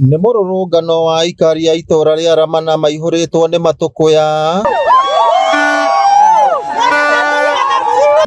Nĩ mũrũrũngano wa aikari a itũra rĩa Ramana maihũrĩtwo nĩ matũkũya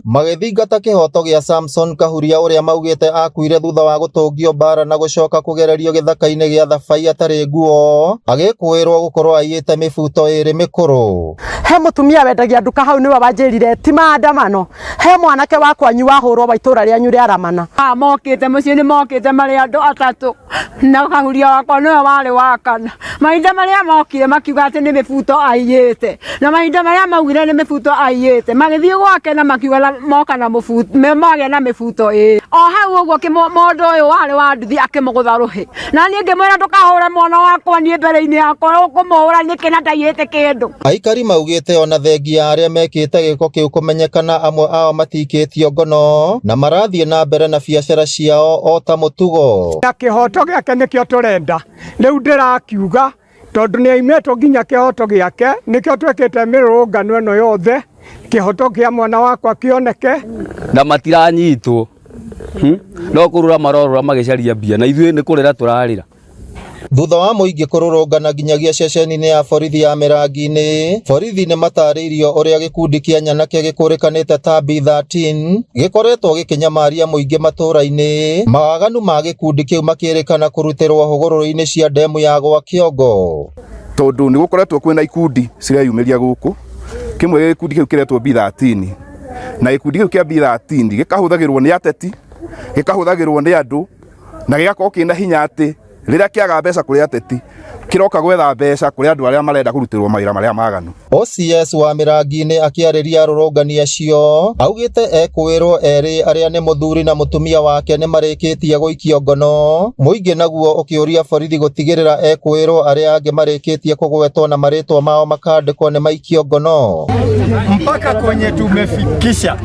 magĩthingata kĩhoto gĩa Samson Kahuria ũrĩa maugĩte akuire thutha wa gũtũngio mbara na gũcoka kũgererio gĩthaka-inĩ gĩa Thabai atarĩ nguo agĩkũĩrwo gũkorwo aiyĩte mĩbuto ĩrĩ mĩkũrũ. He mũtumia wendagia nduka hau nĩwe wanjĩrire ti maandamano, he mwanake wa kwanyu wahũrwo wa itũra rĩanyu rĩa Ramana. Mokĩte mũciĩ nĩ mokĩte marĩ andũ atatũ na Kahuria wakwa nĩwe warĩ wa kana. Mahinda marĩa mokire makiuga atĩ nĩ mĩbuto aiyĩte, na mahinda marĩa maugire nĩ mĩbuto aiyĩte magĩthiĩ gwake na makiuga moka na mũbuto, magĩa na mĩbuto ĩrĩ. O hau ũguo mũndũ ũyũ warĩ wa nduthi akĩmũgũtha rũhĩ, na niĩ ngĩmwĩra ndũkahũre mwana wakwa niĩ mbere-inĩ yakwa, ũkũmũhũra nĩkĩ na ndaiyĩte kĩndũ. Aikari maugĩte ona thengia ya arĩa mekĩte gĩko kĩu kũmenyekana amwe ao matikĩtio ngono na marathiĩ na mbere na biacara ciao o ta mũtugo. Na kĩhoto gĩake nĩkĩo tũrenda rĩu ndĩrakiuga tondũ nĩ aimĩtwo nginya kĩhoto gĩake nĩkĩo twĩkĩte mĩrũrũngano ĩno yothe kĩhoto kĩa mwana wakwa kĩoneke. Na matiranyitwo no kũrũra marorũra magĩcaria mbia na ithuĩ nĩ kũrĩra tũrarĩra. Thutha wa mũingĩ kũrũrũngana nginyagia ceceni-inĩ ya borithi ya Mĩrangi-inĩ, borithi nĩ matarĩirio ũrĩa gĩkundi kĩa nyanake gĩkũrĩkanĩte ta B13 gĩkoretwo gĩkĩnyamaria mũingĩ matũra-inĩ, mawaganu ma gĩkundi kĩu makĩrĩkana kũrutĩrwo hũgũrũrũ-inĩ cia ndemu ya gwa Kĩongo. Tondũ nĩ gũkoretwo kwĩna ikundi cireyumĩria gũkũ, kĩmwe gĩkundi kĩu kĩretwo B13 na gĩkundi kĩu kĩa B13 gĩkahũthagĩrwo nĩ ateti, gĩkahũthagĩrwo nĩ andũ na gĩgakorwo kĩna hinya atĩ rĩrĩa kĩaga mbeca kũrĩ ateti kĩroka gwetha mbeca kũrĩ andũ arĩa marenda kũrutĩrwo mawĩra marĩa maganu. OCS wa Mĩrangi-inĩ akĩarĩria arũrũngani acio augĩte ekũĩrwo erĩ arĩa nĩ mũthuri na mũtumia wake nĩ marĩkĩtie gũikio ngono, mũingĩ naguo ũkĩũria borithi gũtigĩrĩra ekũĩrwo arĩa angĩ marĩkĩtie kũgwetwo na marĩtwa mao makandĩkwo nĩ maikio ngono. Mpaka kwenye tumefikisha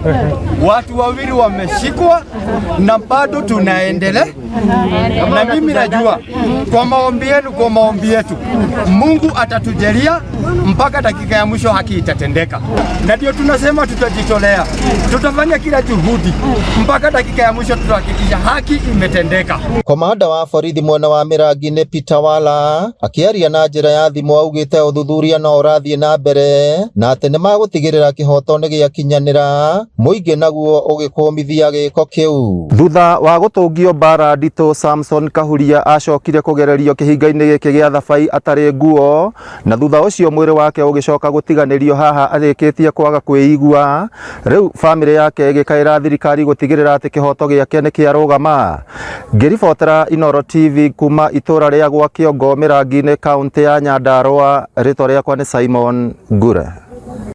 watu wawili wameshikwa na bado tunaendelea, na mimi najua kwa maombi yenu, kwa maombi yetu Mungu atatujalia mpaka dakika ya mwisho haki itatendeka, na ndio tunasema tutajitolea, tutafanya kila juhudi mpaka dakika ya mwisho tutahakikisha haki imetendeka. Komanda wa borithi mwena wa Mĩrangi-inĩ Peter Wala akĩaria na njĩra ya thimũ augĩte ũthuthuria no ũrathiĩ na mbere na atĩ nĩmagũtigĩrĩra kĩhoto nĩ gĩakinyanĩra, mũingĩ naguo ũgĩkũmithia gĩko kĩu. Thutha wa gũtũngio mbara nditũ, Samson Kahuria acokire kũgererio kĩhinga-inĩ gĩkĩ gĩa Thabai atarĩ nguo na thutha ũcio mwĩrĩ wake ũgĩcoka gũtiganĩrio haha arĩkĩtie kwaga kwĩigua. Rĩu bamĩrĩ yake ĩgĩkaĩra thirikari gũtigĩrĩra atĩ kĩhoto gĩake nĩ kĩarũgama. Ngĩribotera Inooro TV kuma itũra rĩa gwa Kĩongo Mĩrangi-inĩ kaũntĩ ya Nyandarũa, rĩtwa rĩakwa nĩ Simon Ngure.